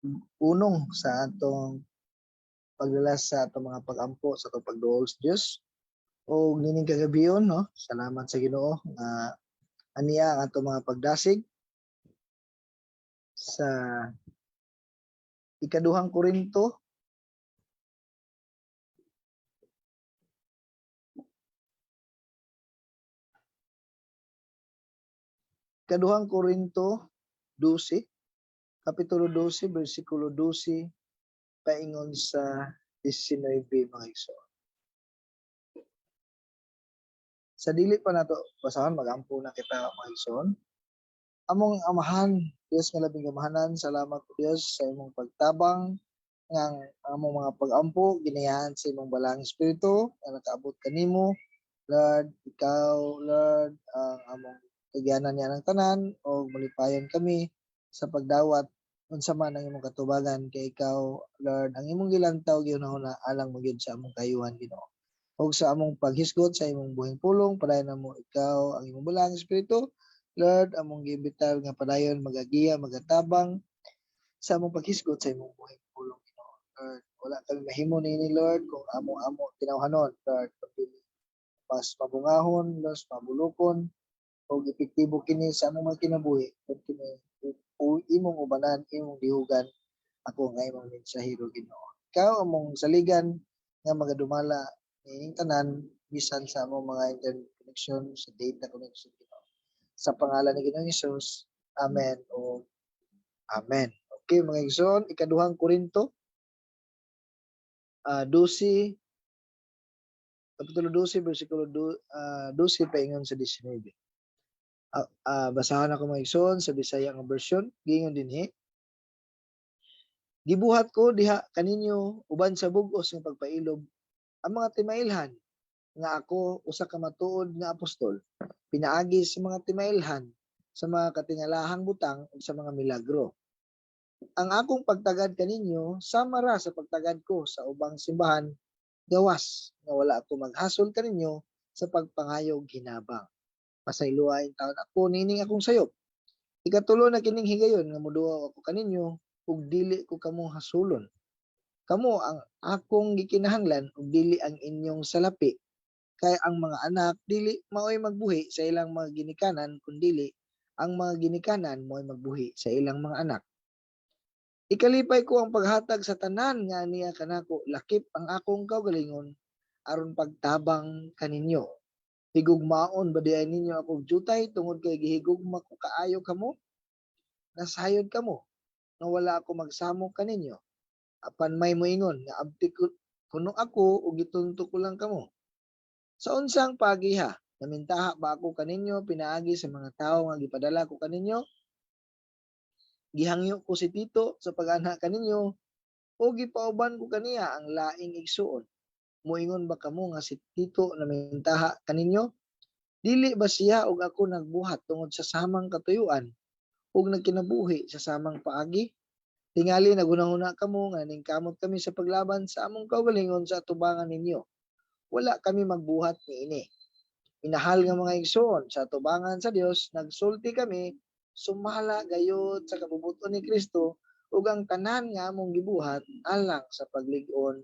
Pag-unong sa atong paglalas sa atong mga pag-ampo sa atong pagduol sa Dios. O nining kagabion, no? Salamat sa Ginoo nga aniya ang atong mga pagdasig sa Ikaduhang Korinto, Ikaduhang Korinto 12, Kapitulo 12, versikulo 12, paingon sa 19, mga igsoon. Sa dili pa nato basahon, magampo na kita, mga igsoon. Among Amahan, Dios nga labing gamahanan, salamat po, Dios, sa imong pagtabang nga ang among mga pag-ampo ginayahan sa imong Balaang Espiritu nga nakaabot kanimo. Lord, ikaw, Lord, ang among kagyanan niya ng tanan o malipayon kami sa pagdawat unsa man ang imong katubagan kay ikaw, Lord, ang imong gilantaw, gihunahuna alang magyud sa among kayuhan, Ginoo. Ug sa among paghisgot sa imong buhing pulong, padayon namo ikaw ang imong Balaang Espiritu, Lord, among giimbitar nga padayon magagiya, magatabang sa among paghisgot sa imong buhing pulong, Ginoo. Lord, wala kami mahimo niini, Lord, kung amo-amo tinawhanon, Lord, kundi mas mabungahon, mas mabulukon ug epektibo kini sa among mga kinabuhi kung kini imong ubanan, imong dihugan ako nga imong mensahero, Ginoo. Ikaw among saligan nga magadumala niining tanan bisan sa among mga internet connection, sa data connection, Ginoo. Sa pangalan ni Ginoong Hesus. Amen o amen. Okay, mga igsoon, Ikaduhang Korinto 12, Kapitulo 12, versikulo 12 paingon sa 19. Basahan ako, mga igsoon, sa Bisaya nga version. Giingon dinhi: "Gibuhat ko diha kaninyo uban sa bug-os nga pagpailob ang mga timailhan nga ako usa ka matuod nga apostol pinaagi sa mga timailhan, sa mga katingalahang butang ug sa mga milagro. Ang akong pagtagad kaninyo sama ra sa pagtagad ko sa ubang simbahan, gawas nga wala ako maghasol kaninyo sa pagpangayog hinabang. Pasayloa taon ako nining akong sayop. Ikatulo na kining higayon nga moduaw ako kaninyo ug dili ko kamo hasulon. Kamo ang akong gikinahanglan ug dili ang inyong salapi. Kay ang mga anak dili maoy magbuhi sa ilang mga ginikanan, kundili ang mga ginikanan mo'y magbuhi sa ilang mga anak. Ikalipay ko ang paghatag sa tanan nga niya kanako, lakip ang akong kaugalingon, aron pagtabang kaninyo. Higugmaon ba diay ninyo ako jutay tungod kay gihigugma ko kaayo kamo? Nasayod kamo nga wala ako magsamok kaninyo. Apan may moingon nga abtik kuno ako ug gitunto ko lang kamo. Sa unsang pagiha? Namintaha ba ako kaninyo pinaagi sa mga tawo nga gipadala ko kaninyo? Gihangyo ko si Tito sa pag-anha kaninyo o gipauban ko kaniya ang laing igsuon. Moingon ba kamo nga si Tito namintaha kaninyo? Dili ba siya ug ako nagbuhat tungod sa samang katuyuan ug nagkinabuhi sa samang paagi? Tingali nagunahuna kamo nga ningkamot kami sa paglaban sa among kaugalingon sa atubangan ninyo. Wala kami magbuhat niini. Minahal nga mga igsoon, sa atubangan sa Dios nagsulti kami sumala gayud sa kabubuton ni Kristo, ug ang tanan nga among gibuhat alang sa paglig-on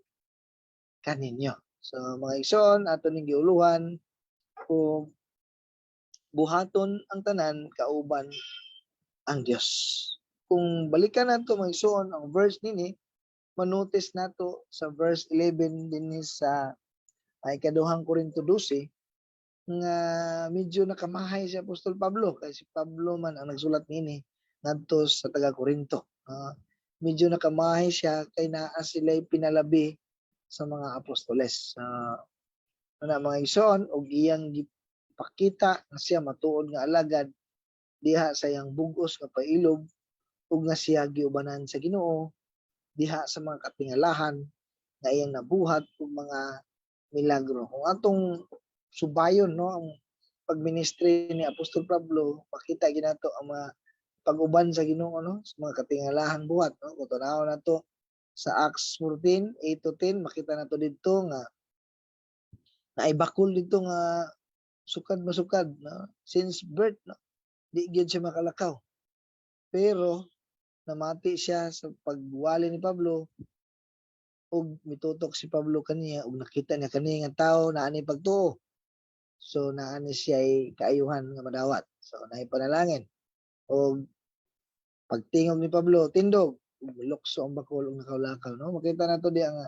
kaninyo." So mga igsoon, ato ning giuluhan kung buhaton ang tanan kauban ang Dios. Kung balikan nato, mga igsoon, ang verse nini, manotice nato sa verse 11 dinhi sa ay Ikaduhang Korinto 12 nga medyo nakamahay si Apostol Pablo, kay si Pablo man ang nagsulat niini ngadto sa taga Korinto. Medyo nakamahay siya kay naa sila'y pinalabi sa mga apostoles. Ana, mga igsoon, og iyang gipakita nga siya matuod nga alagad diha sa iyang bugos nga pailob ug nga siya giubanan sa Ginoo diha sa mga katingalahan nga iyang nabuhat ug mga milagro. Kung atong subayon, no, ang pagministry ni Apostol Pablo, makita ginato ang mga pag-uban sa Ginoo, no, sa mga katingalahang buhat, no. Kung tan-awon nato sa Acts 14, 8 to 10, makita nato didto nga naay bakol didto nga sukad masukad, no, since birth, no, di gyud siya makalakaw. Pero Namati siya sa pagwali ni Pablo ug mitutok si Pablo kaniya ug nakita niya kani nga tawo naa ni pagtuo. So naa ni siya kaayuhan nga madawat. So naay panalangin. Og pagtingog ni Pablo, "Tindog," ug lukso ang bakol ug nakaulakaw, no? Makita nato diha nga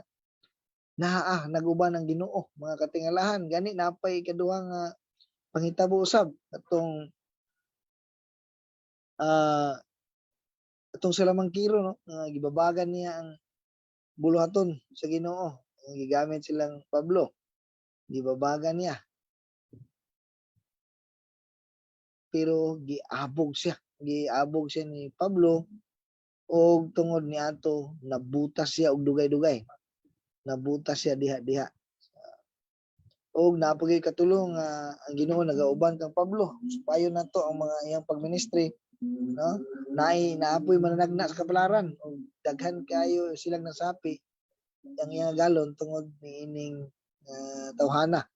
naa nag-uban ang Ginoo, mga katingalahan. Gani napay ikaduha nga panghitabo usab atong salamangkiro, no, nga gibabagan niya ang buluhaton sa Ginoo. Ang gigamit silang Pablo, gibabagan niya. Pero giabog siya, giabog siya ni Pablo og tungod niato nabutas siya og dugay-dugay. Nabutas siya diha-diha. Og naa pa gyud katulo nga ang Ginoo nagauban kang Pablo. Supayon nato ang mga iyang pagministry, no? Naay naapoy mananagna sa kapalaran og daghan kayo silang nasapi ang iyang galon tungod niining tawhana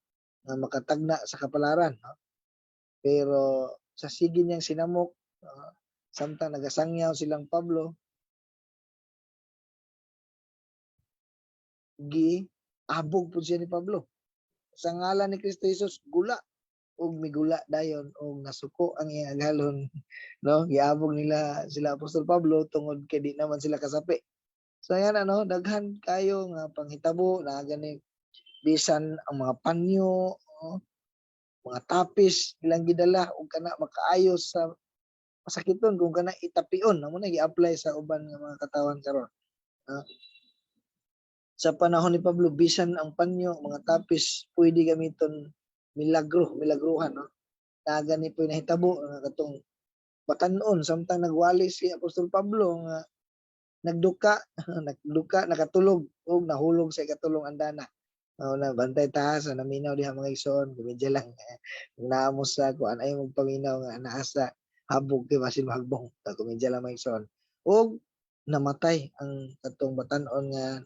nga makatagna sa kapalaran, no? Pero sa sige niyang sinamok, samtang nagasangyaw silang Pablo, gi abog pud siya ni Pablo. "Sa ngalan ni Kristo Jesus, gula!" Ug migula dayon ug nasuko ang iyang agalon, no? Giabog nila sila Apostol Pablo tungod kay di naman sila kasapi. So ayan, ano, daghan kayo nga panghitabo na gani, bisan ang mga panyo, no, mga tapis ilang gidala ug kana makaayos sa masakiton kung kana itapion amo na gi-apply sa uban nga mga katawan karon. No? Sa panahon ni Pablo, bisan ang panyo, mga tapis, pwede gamiton milagro, milagruhan, no? Na gani po nahitabo nga katong batan-on samtang nagwali si Apostol Pablo nga nagduka, nagduka, nakatulog ug nahulog sa ikatulong andana. Mao na bantay ta sa naminaw diha, mga igsoon, komedya lang. Kung naa mo sa kuan ay magpaminaw nga naa sa habog kay basin mahagbong. Komedya lang, mga igsoon. Ug namatay ang katong batan-on nga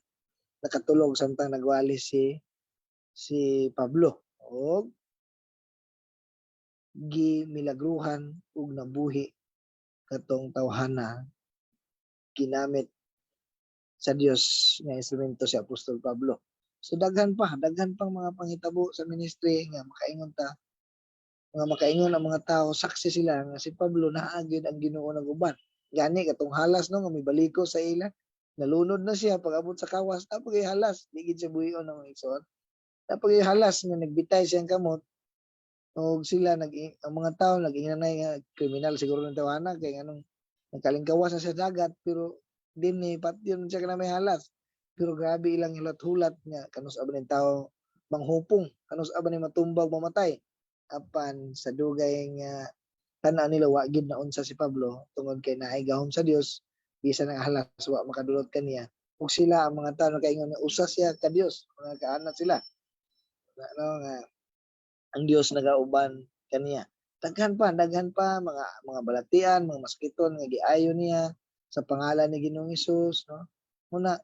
nakatulog samtang nagwali si Pablo. Og gimilagruhan ug nabuhi katong tawhana, ginamit sa Dios nga instrumento si Apostol Pablo. So daghan pa, daghan pang mga panghitabo sa ministry nga makaingon ta, nga makaingon ang mga tao, saksi sila nga si Pablo naa gyud ang Ginoo nag-uban. Gani katong halas, no, nga mibaliko sa ila, nalunod na siya pag-abot sa kawas, naa pa halas, di gid siya buhion ng mga igsoon. Naa pa halas nga nagbitay siyang kamot og sila nag ang mga tao nag-inganay nga kriminal siguro ng tawhana kay nganong nagkalingkawas na siya dagat, pero dinhi patyon siya kana may halas. Pero grabe ilang hulat-hulat nga kanus-a ba ning tao manghupong, kanus-a ba ni matumbag, mamatay. Apan sa dugay nga tan-aw nila, wa gid na unsa si Pablo tungod kay naay gahom sa Dios, bisan ang halas wa makadulot kaniya. Ug sila ang mga tao nakaingon nga usa siya ka Dios, mga kaanad sila. Ano nga ang Dios nagauban kaniya. Daghan pa mga balatian, mga masakiton nga giayo niya sa pangalan ni Ginoong Hesus, no? Muna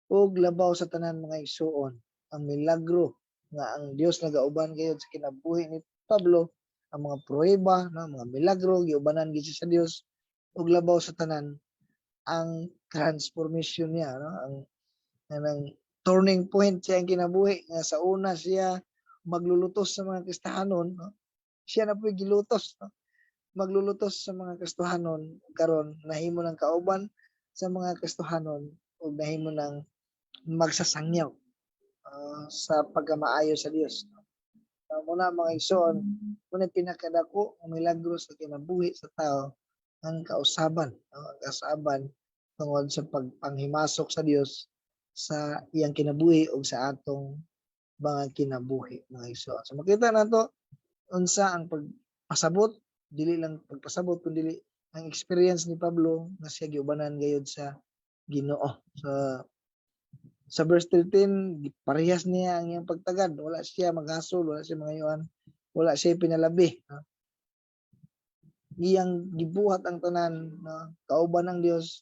ug labaw sa tanan, mga igsuon, ang milagro nga ang Dios nagauban gayud sa kinabuhi ni Pablo, ang mga pruweba, no, mga milagro giubanan gid siya sa Dios, ug labaw sa tanan ang transformation niya, no, ang kanang turning point sa iyang kinabuhi nga sa una siya maglulutos sa mga Kristohanon, no? Siya na po'y gilutos, no? Maglulutos sa mga Kristohanon, karon nahimo ng kauban sa mga Kristohanon ug nahimo ng magsasangyaw sa pagkamaayo sa Dios. Muna, mga igsoon, muna pinakadako ang milagro sa kinabuhi sa tao, ang kausaban, no? Ang kausaban tungod sa pagpanghimasok sa Dios sa iyang kinabuhi ug sa atong mga kinabuhi, mga igsoon. So makita nato unsa ang pagpasabot, dili lang pagpasabot kundi ang experience ni Pablo nga siya giubanan gayud sa Ginoo. Sa verse 13, parehas niya ang iyang pagtagad. Wala siya maghasol, wala siya mangayuan, wala siya pinalabi. No? Iyang gibuhat ang tanan, no? Kauban ng Dios.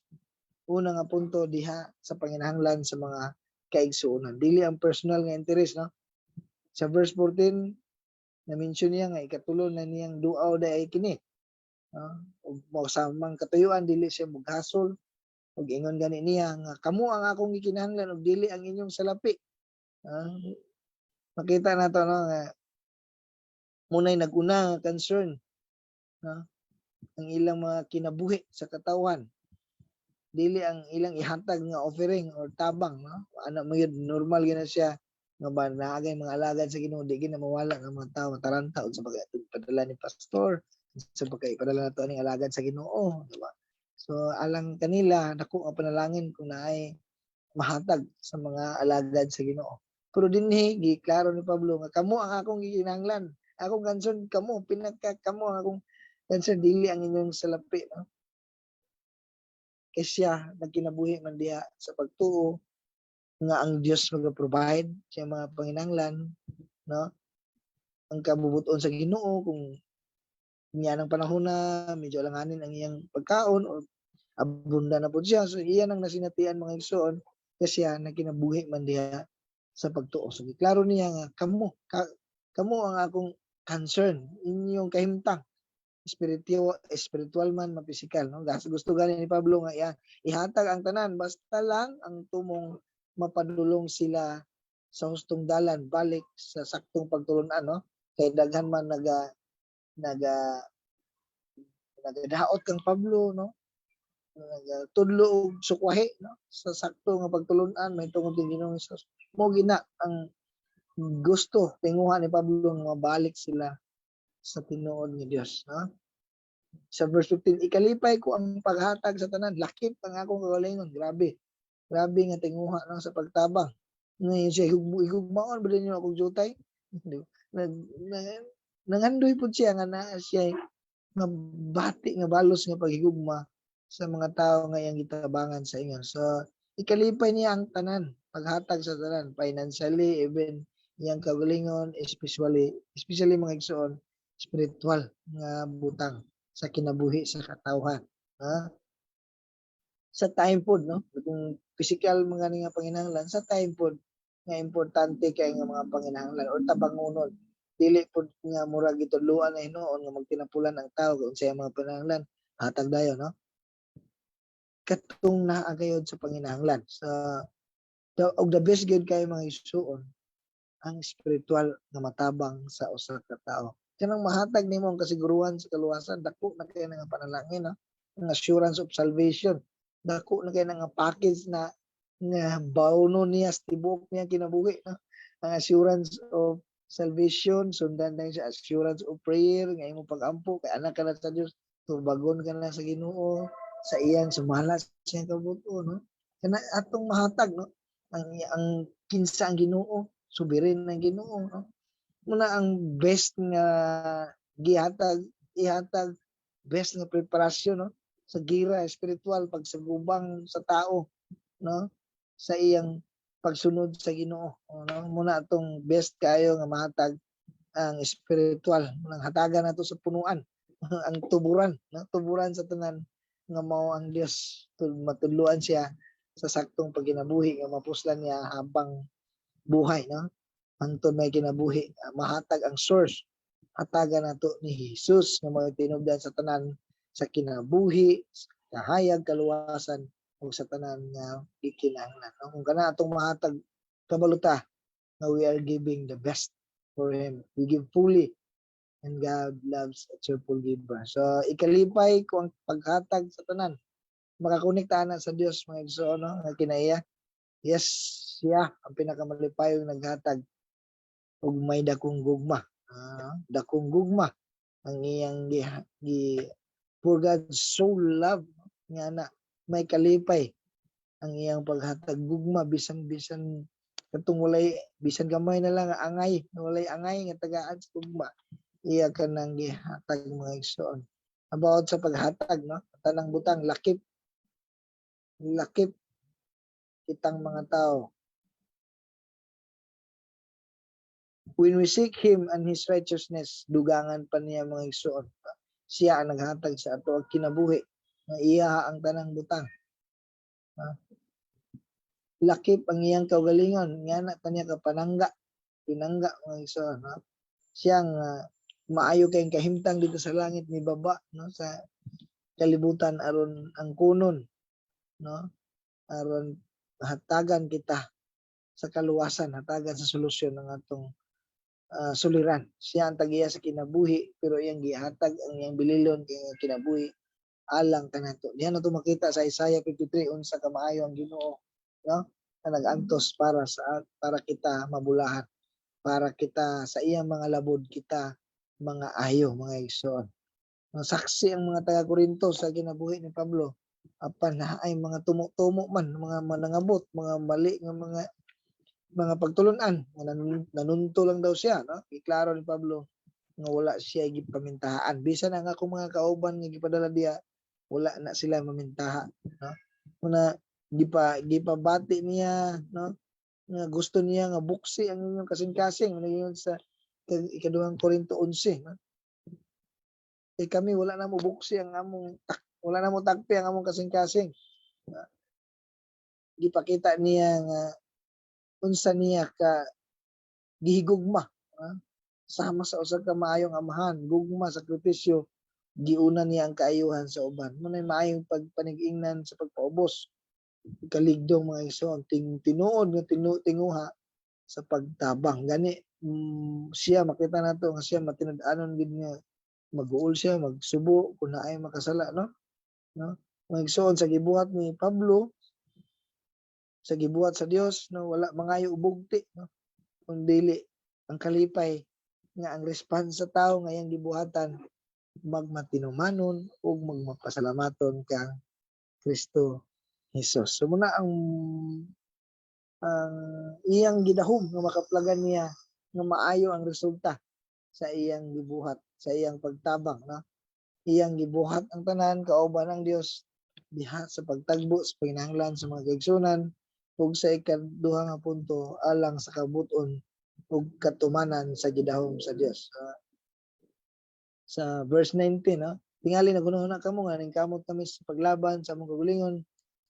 Una nga punto diha sa panginahanglan sa mga kaigsuonan. Dili ang personal nga interest, no? Sa verse 14, na-mention niya nga ikatulo na niyang duaw ay kini. No? Ug mao sa mang katuyuan, dili siya mughasol. Ug ingon gani niya nga kamo ang akong gikinahanglan ug dili ang inyong salapi. Makita nato, no, nga munay naguna nga concern, no, ang ilang mga kinabuhi sa katawhan, dili ang ilang ihatag nga offering or tabang, no. Ana mo yun, normal gyud na siya nga ba naagay mga alagad sa Ginoo, di gyud na mawala nga mga tao mataranta sa pagpadala ni pastor, sa pagkapadala nato aning alagad sa Ginoo, di ba? So alang kanila, dako ang panalangin kung naay mahatag sa mga alagad sa Ginoo. Pero dinhi giklaro ni Pablo nga kamo ang akong gikinahanglan, akong concern kamo, pinaka kamo ang akong concern, dili ang inyong salapi, no. Kay siya nagkinabuhi man diha sa pagtuo nga ang Dios maga-provide sa mga panginahanglan, no. Ang kabubuton sa Ginoo, kung niya ng panahon na medyo alanganin ang iyang pagkaon or abunda na pud siya, so iya nang nasinatian, mga igsoon, kasi siya nagkinabuhi man diha sa pagtuo. So klaro niya nga kamo ang akong concern, inyong kahimtang spiritual, spiritual man, mapisikal, no. Gusto gani ni Pablo nga ihatag ang tanan basta lang ang tumong mapadulong sila sa hustong dalan balik sa saktong pagtulunan, no, kay daghan man naga nagadaot kang Pablo, no, nagatudlo og sukwahi, no, sa sakto nga pagtulunan may tungod kay Ginoong Hesus. Mo gina ang gusto tinguha ni Pablo nga mabalik sila sa tinuod ni Dios, no. Sa verse 15, "Ikalipay ko ang paghatag sa tanan lakip ang akong kagalingon." Grabe, grabe nga tinguha, no, sa pagtabang. Ngayon siya, higugmaon ba ninyo akong jutay? Di ba? Nangandoy pud siya nga naa siya nga bati nga balos nga paghigugma sa mga tao nga iyang gitabangan sa ingon. So ikalipay niya ang tanan, paghatag sa tanan, financially, even iyang kaugalingon, especially, mga igsoon, spiritual nga butang sa kinabuhi sa katawhan. Ha? Sa time pod, no? Kung physical mga nga panginahanglan, sa time pod nga importante kay nga mga panginahanglan or tabangunon. Dili pod nga murag gitudloan na hinuon nga magtinapulan ang tao kung unsay mga panginahanglan, hatag dayon, no? Katong naa gayod sa panginahanglan. Sa the, og the best gyud kay, mga igsuon, ang spiritual nga matabang sa usa ka tawo. Kanang mahatag nimo ang kasiguruhan sa kaluwasan, dako na kay nga panalangin, no? Ang assurance of salvation. Dako na kay nga package na nga bawno niya sa tibuok niya kinabuhi, no? Ang assurance of salvation, sundan na siya assurance of prayer nga imong pag-ampo kay anak ka na sa Dios, tubagon ka na sa Ginoo, sa iyang sumala sa iyang kabug-oton, no? Kana atong mahatag, no? Ang kinsa ang Ginoo, sovereign ang Ginoo, no? Muna ang best nga gihatag, ihatag, best nga preparasyon, no, sa gira espiritual, pagsagubang sa tao, no, sa iyang pagsunod sa Ginoo, no. Muna atong best kayo nga mahatag ang espiritual, nang hatagan nato sa punuan ang tuburan, no, tuburan sa tanan nga mao ang Dios, matudloan siya sa saktong pagkinabuhi nga mapuslan niya habang buhay, no, hangtod may kinabuhi. Mahatag ang source, hatagan nato ni Jesus nga mga tinubdan sa tanan sa kinabuhi, kahayag, kaluwasan ug sa tanan nga gikinahanglan, no? Kung kana atong mahatag, kabalo ta nga we are giving the best for Him. We give fully and God loves a cheerful giver. So ikalipay ko ang paghatag sa tanan. Makakonekta na sa Dios, mga igsoon, no, nga kinaiya. Yes, siya ang pinakamalipayong naghatag ug may dakong gugma. Dakong gugma ang iyang gi for God so love nga na may kalipay ang iyang paghatag gugma bisan katong walay, bisan gamay na lang nga angay, walay angay nga tagaan sa gugma, iya ka nang gihatag, mga igsoon. About sa paghatag, no, tanang butang lakip, lakip kitang mga tao. When we seek Him and His righteousness, dugangan pa niya, mga igsoon. Siya ang naghatag sa ato ang kinabuhi nga iya ang tanang butang. Ha? Lakip ang iyang kaugalingon nga na kanya ka panangga, pinangga, mga igsoon, ha? Siyang maayo kayong kahimtang dito sa langit ni baba, no, sa kalibutan aron ang kunon. no, aron hatagan kita sa kaluwasan, hatagan sa solusyon ng atong suliran. Siya ang tag-iya sa kinabuhi, pero iyang gihatag ang iyang bililon kay nga kinabuhi alang kanato. Diyan nato makita sa Isaiah 53 unsa ka maayo ang Ginoo, no, na nag-antos para kita mabulahan, para kita sa iyang mga labod kita mga ayo, mga igsoon. Saksi ang mga taga Korinto sa kinabuhi ni Pablo, apan naay mga tumo-tumo man, mga manangabot, mga mali nga mga pagtulunan nga nanunto lang daw siya, no. Giklaro ni Pablo nga wala siya gipamintahaan. Bisan ang akong mga kauban nga gipadala diya, wala na sila mamintaha, no. Una gipabati niya, no, nga gusto niya nga buksi ang inyong kasing-kasing. Ano yun sa Ikaduhang Korinto 11, no? Eh kami, wala na mo buksi ang among wala na mo tagpi ang among kasing-kasing. Gipakita niya nga unsa niya ka gihigugma, ha? Sama sa usa ka maayong amahan, gugma, sakripisyo, giuna niya ang kaayuhan sa uban. Mao nay maayong pagpanig-ingnan sa pagpaubos, kaligdong, mga igsoon, tinuod nga tinguha sa pagtabang. Gani siya, makita nato nga siya matinud-anon gid nga mag-uol siya, magsubo kung naay makasala, no? No? Mga igsoon, sa gibuhat ni Pablo, sa gibuhat sa Dios, no, wala mangayo og bugti, no, kung dili ang kalipay nga ang response sa tao nga iyang gibuhatan magmatinumanon ug magmapasalamaton kang Kristo Jesus. So muna ang iyang gidahom nga makaplagan niya nga maayo ang resulta sa iyang gibuhat, sa iyang pagtabang, no. Iyang gibuhat ang tanan kauban ang Dios diha sa pagtagbo sa panginahanglan sa mga kaigsunan ug sa ikaduha nga punto, alang sa kabut-on ug katumanan sa gidahom sa Dios. Sa verse 19, no, tingali naghunahuna kamo nga ningkamot kami sa paglaban sa among kaugalingon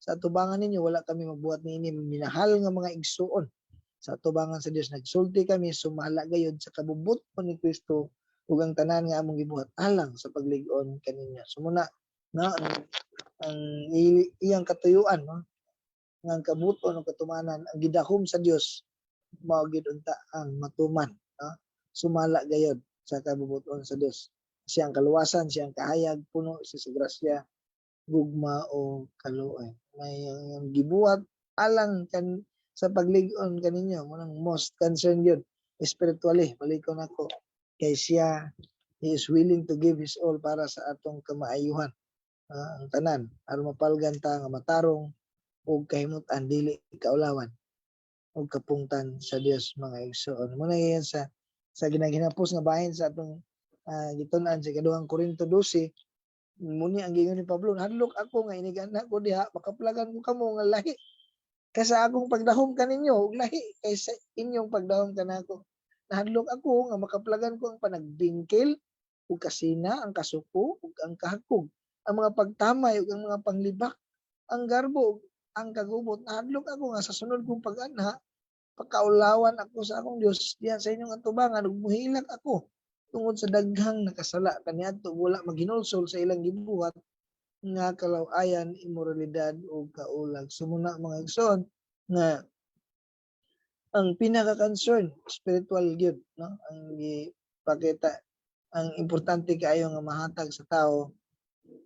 sa atubangan ninyo. Wala kami magbuhat niini, minahal nga mga igsuon. Sa atubangan sa Dios nagsulti kami sumala gayud sa kabubut-on ni Kristo, ug ang tanan nga among gibuhat alang sa paglig-on kaninyo. So muna, no, ang iyang katuyuan, no, nga ang kabut-on ug katumanan, ang gidahom sa Dios mao gid unta ang matuman, no, sumala gayod sa kabubut-on sa Dios. Siyang kaluwasan, siyang kahayag, puno siya sa grasya, gugma o kaluoy. May ang gibuhat alang kan sa paglig-on kaninyo, mao nang most concerned yun spiritually. Balikon ako kay siya, he is willing to give his all para sa atong kamaayuhan. Ang tanan aron mapalgan ta nga matarong ug kahimutan, dili kaulawan ug kapungtan sa Dios, mga igsoon. Mao na yan sa ginaginapos nga bahin sa atong gitun-an sa Ikaduhang Korinto 12. Muni ang giingon ni Pablo: "Hadlok ako nga inig-ana ko diha, makaplagan ko kamo nga lahi kaysa akong pagdahom kaninyo ug lahi kaysa inyong pagdahom kanako. Nahadlok ako nga makaplagan ko ang panagbingkil ug kasina, ang kasuko ug ang kahakog, ang mga pagtamay ug ang mga panglibak, ang garbo ug ang kagubot. Nahadlok ako nga sa sunod kong pag-anha, pakaulawan ako sa akong Dios diha sa inyong atubangan ug muhilak ako tungod sa daghang nakasala kaniadto, wala maghinulsol sa ilang gibuhat nga kalaw-ayan, imoralidad ug kaulag." So muna, mga igsoon, nga ang pinaka-concern spiritual gyud, no, ang gipakita, ang importante kaayo nga mahatag sa tao,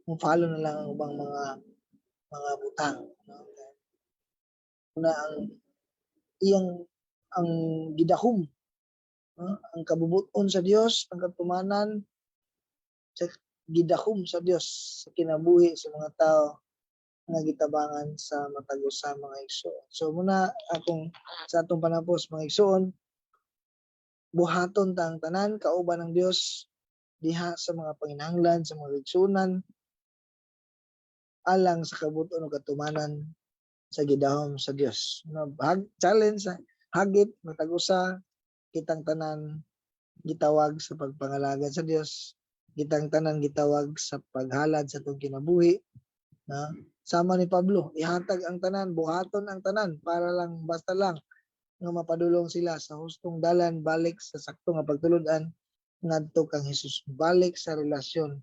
mo follow na lang ang ubang mga butang, no. Una ang iyang ang gidahom, no, ang kabubut-on sa Dios, ang katumanan sa gidahom sa Dios sa kinabuhi sa mga tao nga gitabangan sa matag usa, mga igsoon. So muna akong sa atong panapos, mga igsoon, buhaton ta ang tanan kauban ng Dios diha sa mga panginahanglan sa mga igsuonan alang sa kabut-on ug katumanan sa gidahom sa Dios. No, challenge sa hagit matag usa, kitang tanan gitawag sa pagpangalagad sa Dios, kitang tanan gitawag sa paghalad sa atong kinabuhi, no? Sama ni Pablo, ihatag ang tanan, buhaton ang tanan para lang, basta lang nga mapadulong sila sa hustong dalan balik sa sakto nga pagtulud-an ngadto kang Hesus, balik sa relasyon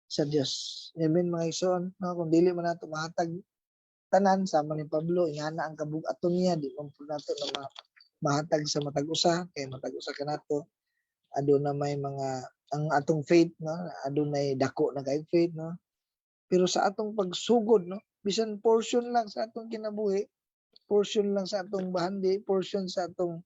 sa Dios. Amen, mga igsoon, no? Kung dili man nato mahatag tanan sama ni Pablo, ingana ang kabug-aton niya, di man pud nato na mahatag sa matag usa, kay matag usa kanato aduna may mga ang atong faith, no, adunay dako na kay faith, no? Pero sa atong pagsugod, no, bisan portion lang sa atong kinabuhi, portion lang sa atong bahandi, portion sa atong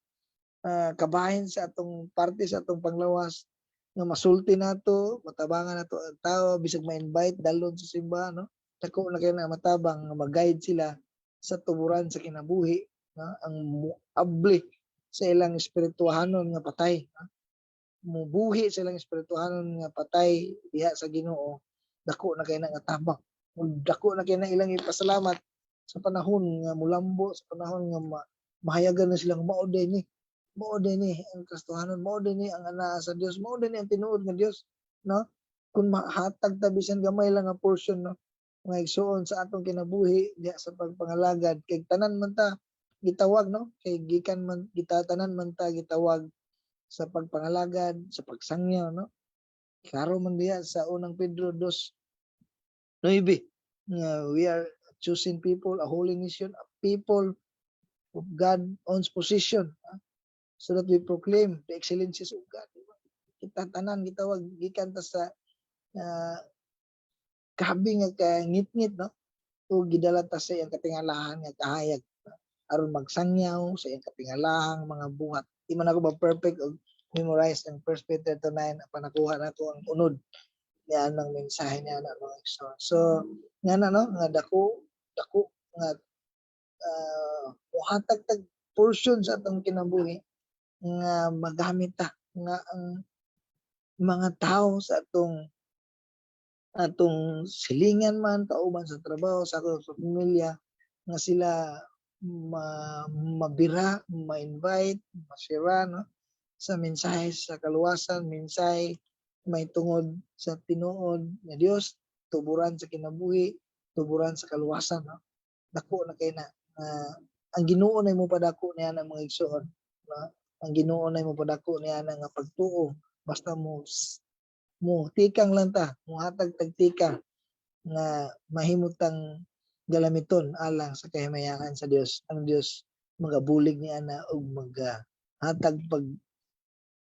kabahin sa atong parte sa atong panglawas nga masulti nato, matabangan nato ang tao, bisag ma-invite dalon sa simbahan, no, dako na kay na matabang nga mag-guide sila sa tuburan sa kinabuhi, no, ang muabli sa ilang espirituhanon nga patay, no? Mubuhi sa ilang espirituhanon nga patay diha sa Ginoo. Dako na kay na nga tabang, dako na kay na ilang ipasalamat sa panahon nga mulambo, sa panahon nga mahayagan na silang mao ni ang Kristohanon, mao ni ang anaa sa Dios, mao ni ang tinuod nga Dios, no? Kung mahatag ta bisan gamay lang nga portion, no, mga igsuon, sa atong kinabuhi diha sa pagpangalagad, kay tanan man ta gitawag, no, kay gikan man kita, tanan man ta gitawag sa pagpangalagad, sa pagsangyaw, no? Klaro man diha sa Unang Pedro 2:9 nga we are chosen people, a holy nation, a people of God owns possession, so that we proclaim the excellencies of God. Diba? Kita tanan gitawag gikan ta sa kabi nga kangitngit, no, o gidala ta sa iyang katingalahan nga kahayag, no? Aron magsangyaw sa iyang katingalahang mga buhat. Di man ako ba perfect og memorize ang 1 Peter 2:9 apan nakuha nako ang unod niya ng mensahe niya na, mga igsoon. So nga na, no, nga dako dako nga muhatag tag portion sa atong kinabuhi nga magamit ta nga ang mga tao sa atong atong silingan man, kauban sa trabaho, sa ako sa pamilya, nga sila mabira, ma-invite, masira, no, sa mensahe sa kaluwasan, mensahe may tungod sa tinuod nga Dios, tuburan sa kinabuhi, tuburan sa kaluwasan, no? Dako na kay na ang Ginoo nay mo padako niya ng mga igsoon, no? Ang Ginoo nay mo padako niya nga pagtuo basta mo mo tikang lang ta, mohatag tag tikang nga mahimutang galamiton alang sa kahimayangan sa Dios. Ang Dios magabulig ni ana og magahatag pag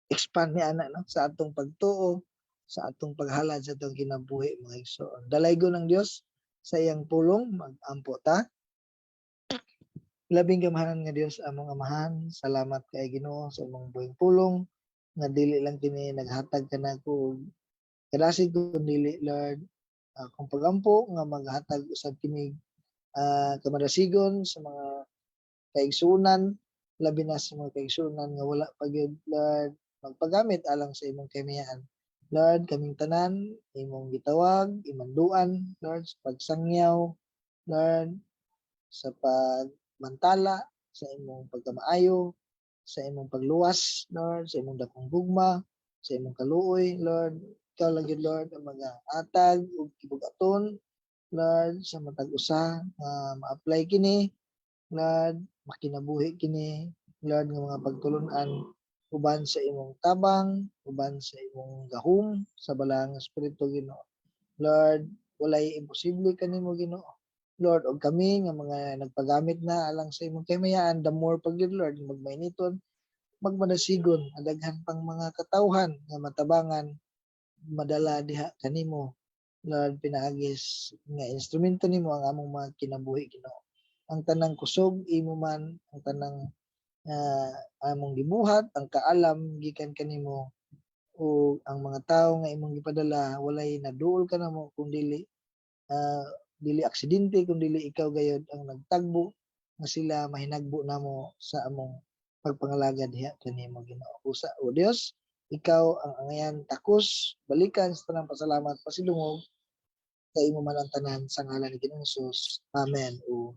expand ni ana, no, sa atong pagtuo, sa atong paghalad sa atong kinabuhi, mga igsoon. Dalaygon ng Dios sa iyang pulong. Mag-ampo ta. Labing gamhanan nga Dios, among Amahan, salamat kay Ginoo sa imong buhing pulong nga dili lang kini naghatag kanako og kadasig kun dili, Lord, akong pagampo nga maghatag usab kini kamadasigon sa mga kaigsuonan, labi na sa mga kaigsuonan nga wala pa gyud. Lord, magpagamit alang sa imong kahimayaan. Lord, kaming tanan imong gitawag, imanduan, Lord, sa pagsangyaw, Lord, sa pagmantala sa imong pagkamaayo, sa imong pagluwas, Lord, sa imong dakong gugma, sa imong kaluoy. Lord, ikaw lang gyud, Lord, ang magahatag og kibug-aton, Lord, sa matag usa nga ma-apply kini, Lord, makinabuhi kini, Lord, nga mga pagtulun-an uban sa imong tabang, uban sa imong gahom sa Balaang Espiritu, Ginoo. Lord, walay imposible kanimo, Ginoo. Lord, og kami nga mga nagpagamit na alang sa imong kahimayaan, the more pag gyud, Lord, magmainiton, magmadasigon, daghan pang mga katawhan nga matabangan, madala diha kanimo, Lord, pinaagis nga instrumento nimo ang among mga kinabuhi, Ginoo. Ang tanang kusog imo man, ang tanang among gibuhat, ang kaalam gikan kanimo, o ang mga tawo nga imong gipadala, walay naduol kanamo kung dili dili aksidente, kung dili ikaw gayod ang nagtagbo nga sila mahinagbo namo sa among pagpangalagad diha kanimo, Ginoo. Usa o Dios, ikaw ang angayan takos balikan sa tanang pasalamat, pasidungog, kay imo man ang tanan, sa ngalan ni Ginoong Hesus. Amen o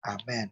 amen.